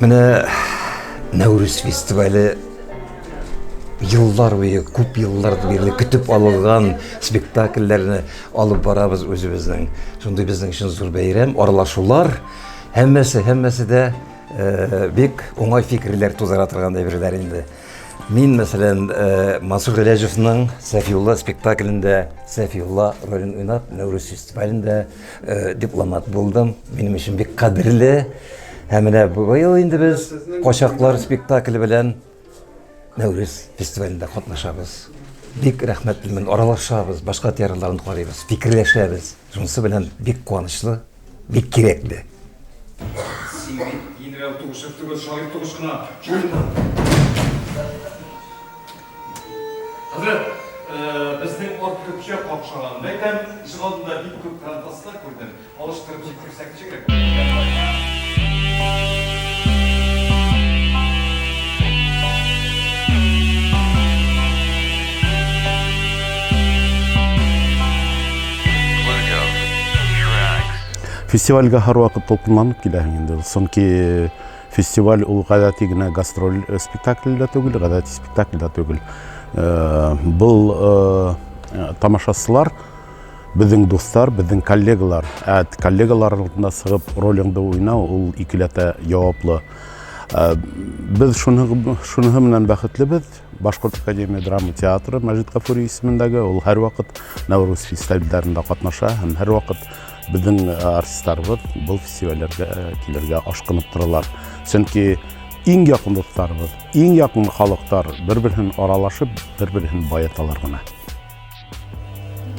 Менә Нәүрүз фестивале еллар буе, күп еллар бирле көтеп алынган спектакльләрне алып барабыз үзебезнең. Шундый безнең өчен зур бәйрәм, аралашулар, һәммәсе, һәммәсе дә э, бик уңай фикерләр тудыра торган әйберләр инде. Мин, мәсәлән, э, Мансур Гыйләҗевның Сәфиулла спектаклендә Сәфиулла ролен уйнап, Нәүрүз фестивалендә э, дипломат булдым. Минем өчен бик кадерле. Һәм менә быел инде без Качаклар спектакле белән Нәүрүз фестивалендә катнашабыз. Бик рәхмәтлемен, аралашабыз, башка театрларны карыйбыз, фикерләшәбез. Шунысы белән бик куанычлы, бик кирәкле. Син бит генерал Тугышев түгел, шагыйрь Тугыш кына. Шулаймы? Хәзрәт, безнең ат көпшә какшаган. Мәйтәм, ишегалдында бик күп трантаслар күрдем. Алыштырып җиткерсәк ничегрәк булыр? Фестивальгә һәрвакыт дулкынланып киләһең инде. Чөнки фестиваль ул гадәти генә гастроль э, спектакль дә түгел, гадәти спектакль дә түгел. Э, был э, тамашачылар Безнең дуслар, безнең коллегалар, ә коллегалар алдында чыгып ролеңде уйнау ул икеләтә яваплы. Ә, без шуны шуныһы белән бәхетлебез. Башкорт академия драма театры Мәҗит Гафури исемендәге ул һәрвакыт Нәүрүз фестивальләрендә катнаша һәм һәрвакыт безнең артистларыбыз был фестивальләргә килергә ашкынып торалар. Чөнки иң якын дусларыбыз, иң якын халыклар бер-берсен аралашып, бер-берсен баеталар гына.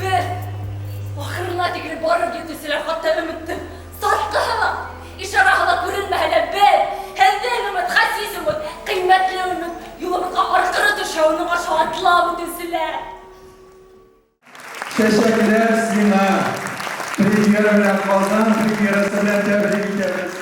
Без ахырына тикле барып җитүчеләр хатта өметтең саткыһы ла, ишараһы ла күренмәһә лә, без, һеҙҙең өмөт, хәсис өмөт, ҡиммәтле өмөт, юлыбыҙға арҡыры төшә, уның аша атлап үтеүселәр. Чәчәкләр сиңа! Премьера белән Казан премьерасы белән тәбрик итәбез!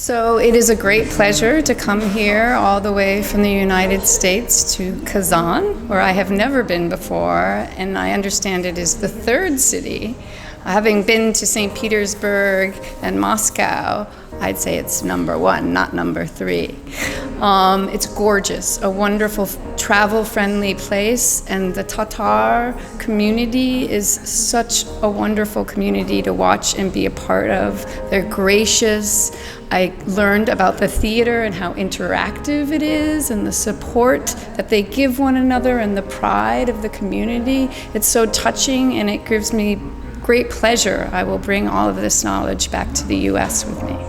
So it is a great pleasure to come here all the way from the United States to Kazan, where I have never been before, and I understand it is the third city. Having been to St. Petersburg and Moscow, I'd say it's number one, not number three. Um, it's gorgeous, a wonderful travel friendly place, and the Tatar community is such a wonderful community to watch and be a part of. They're gracious. I learned about the theater and how interactive it is, and the support that they give one another, and the pride of the community. It's so touching, and it gives me great pleasure. I will bring all of this knowledge back to the US with me.